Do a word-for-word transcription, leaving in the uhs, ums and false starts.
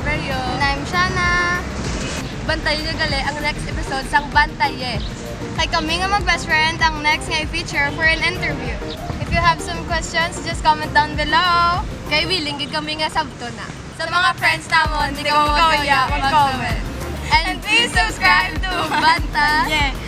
Pero, And I'm Shana. Bantayi niyo gali ang next episode sang Bantaye. Kay kami nga mag-best friend ang next nga i-feature for an interview. If you have some questions, just comment down below. Kay willing gid kami nga sabton na. Sa mga friends namon, di kamo kauya mag-comment. And please subscribe to Bantaye.